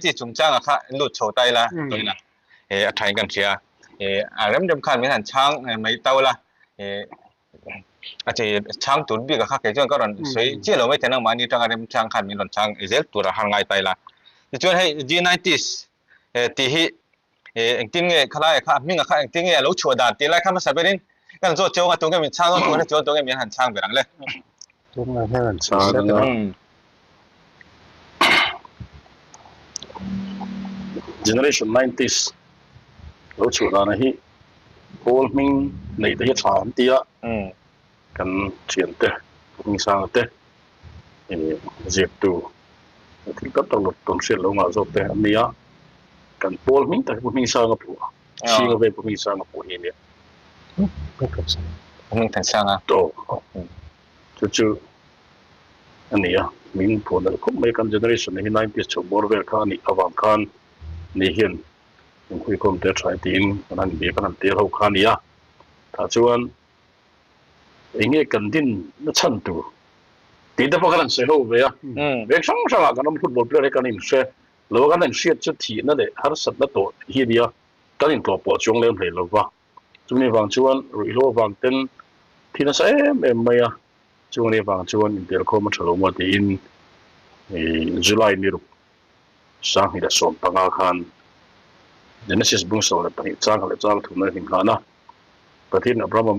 Chi chungchanga kha lut chho ta ila tuina a thain kan hria. A rem rem khan min han chhang mai tau la. A chi chhang tur bik a kha kei chuan ka rawn sawi chiah lo mai thei nang mahni atanga rem chhang khan min rawn chhang zel tur a har ngai ta ila. Tichuan hei G90s tih hi engtin nge khalai kha a hming a kha engtin nge a lo chhuah dan tih lai kha hmasa berin kan zawt cheu anga tunge min chhang dawn tur chuan tunge min han chhang ber ang le. Tunge hian an chhang anga. Generation 90s lo chhuah dana hi pawl hming neih te hi tha an ti a, kan thiante Hmingsanga te ziaktu thil tam tak lo tawn hriat lo ngah zawk te an ni a, kan pawl hming tak hi Pu Hmingsanga phuah Hringa vel Pu Hmingsanga phuah hi a nia. Pu Hmingthansanga. Chu chu a ni a, min phuah nalh khawp mai. Kan generation hi nineties chho bawr vel kha a nih avang khan ni hian inkhawikawm te a tha e tiin kan han bia kan han tel ho kha a ni a. Tah chuan eng nge kan din na chhan tur tih te pawh kan han sawi ho ve a. Veng hrang hrangah kan awm football player hi kan inhre lo a, kan inhriat chu thihna leh harsatna tawh hi a nia, kan intlawhpawh chuang lem hlei lo va. Chumi vang chuan ruihhlo avang ten thi nasa em em mai a, chungani avang chuan intelkhawm a tha lo maw tiin July ni ruk sanghnih leh 15 khan Genesis bung 12 chang leh chang thumna hlim hlan a, Pathian Abraham a.